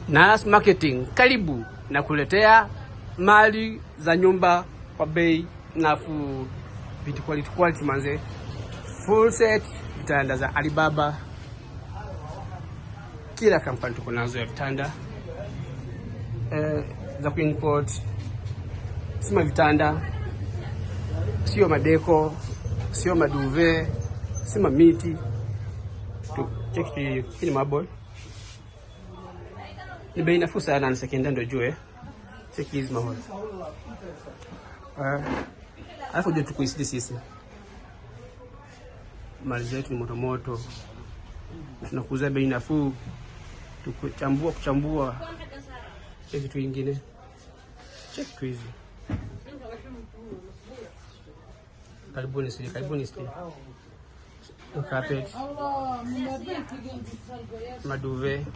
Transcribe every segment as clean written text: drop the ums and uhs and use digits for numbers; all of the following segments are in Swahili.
Nas Marketing karibu na kuletea mali za nyumba kwa bei nafuu, vitu quality quality manze, full set vitanda za Alibaba, kila kampani tuko nazo ya vitanda za kuimport, sima vitanda, sio madeko, sio maduvet, sima miti tu. Cheki hii ni marble, ni bei nafuu sana, ni second hand ndio. Cheki hizi mahol. Alafu jua tuko Eastleigh sisi, mali zetu ni moto moto, tunakuuza bei nafuu, tukuchambua kuchambua. Cheki tu ingine, cheki tu hizi. Karibuni sisi, karibuni sisi. Carpet, maduvet,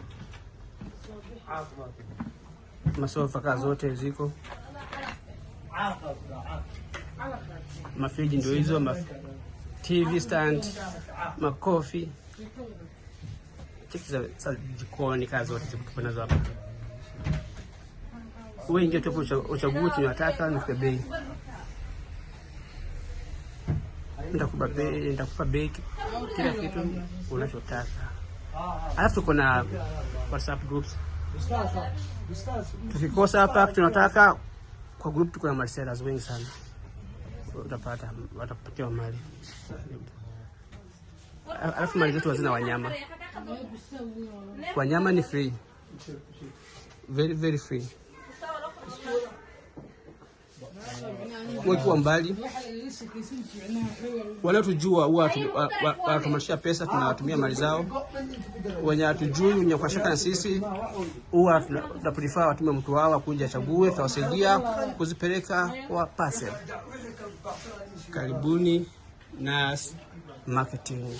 masofa kaa zote ziko, mafriji ndio hizo, ma TV stand, makofi, cheki za jikoni kaa zote ziko nazo hapa. Wewe ingia tu uchague tunataka nikupe bei. Nitakupa bei, nitakupa bei kila kitu unachotaka. Alafu tuko na WhatsApp groups. Tukikosa hapa tunataka kwa group, tuko na masellers wengi sana, utapata watakupatia mali. Alafu mali zetu hazina wanyama, wanyama ni free, very very free. Wakiwa mbali wanaotujua huwa wanatumarishia pesa, tunawatumia mali zao. Wenye hatujui, wenye kwa shaka na sisi, huwa tuna prefer watume mtu wao akuja achague, tutawasaidia kuzipeleka kwa parcel. Karibuni Nas Marketing.